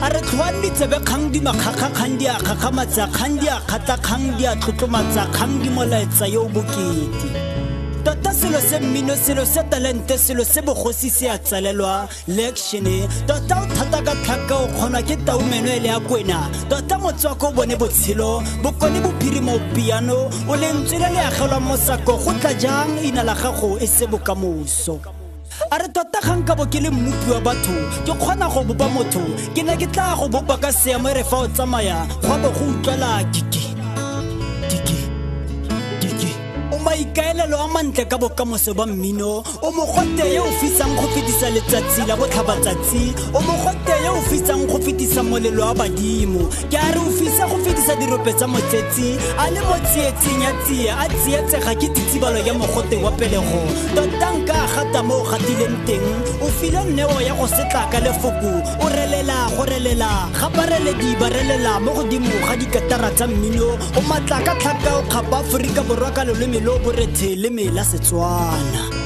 A re tlhoang ditsebe kgang di makgakga kgang di a kgakgamatsa kgang di a kgatla kgang di a tlotlomatsa kgang di molaetsa yo o bokete. Tota selo se mmino selo se talente selo se bogosi se a tsalelwa lection tota o thata ka tlhaka o kgonwa ke taumeno e le ya kwena tota motswako o bone botshelo bokone bophirima o piano o lentswe le le agelwang mosako go tla jang ina la gago e se bokamoso. A re tota ga nka bo ke le mmopi wa batho ke kgona go bopa motho ke ne ke tla go bopa ka seemo e re fa o tsamaya go a bo go utlwela kiki kiki kiki. O maikaelelo a mantle ka bokamoso ba mmino o mogote yo o fisang go fetisa letsatsi la botlhabatsatsi o mogote yo o fisang go fetisa molelo wa badimo ke a re o fisa go fetisa dirope tsa motsetsi a le mo tsietsing ya tsie a tsietsega ke tsitsibalo ya mogote wa pelego tota nka a gata mo o gatileng teng o file neo ya go setla ka lefoko o relela go relela gapareledi ba relela mo godimo ga dikatara tsa mmino o matla ka tlhaka o kgapa Aforika Borwa ka loleme lo borethe le mela Setswana.